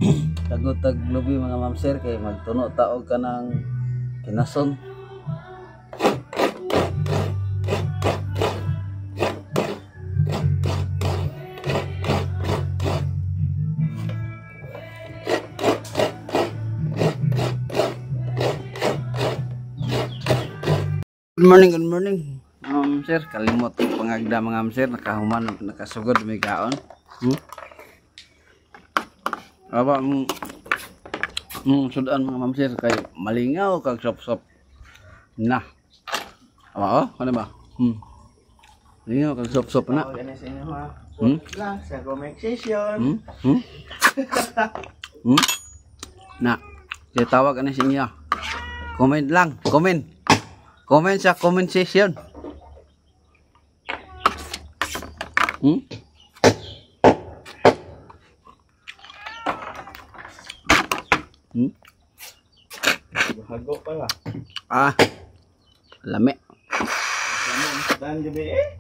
Tagot tag lubi mga ma'am sir kay magtuno ta og kanang kinason. Good morning, good morning. Ma'am sir, kalimot ang pangagda mga ma'am sir, nakahuman, nakasugod may kaon. Aba sudan mga ma'am sir kay malingaw kag sop-sop. Na. Aba oh, ano ba? Malingaw kag sop-sop na. Lang sa comment section. Na. Kaya tawag ani sa inyo. Comment lang, comment. Comment sa comment section. Hago pala. Ah. Lami. Dan gabi eh.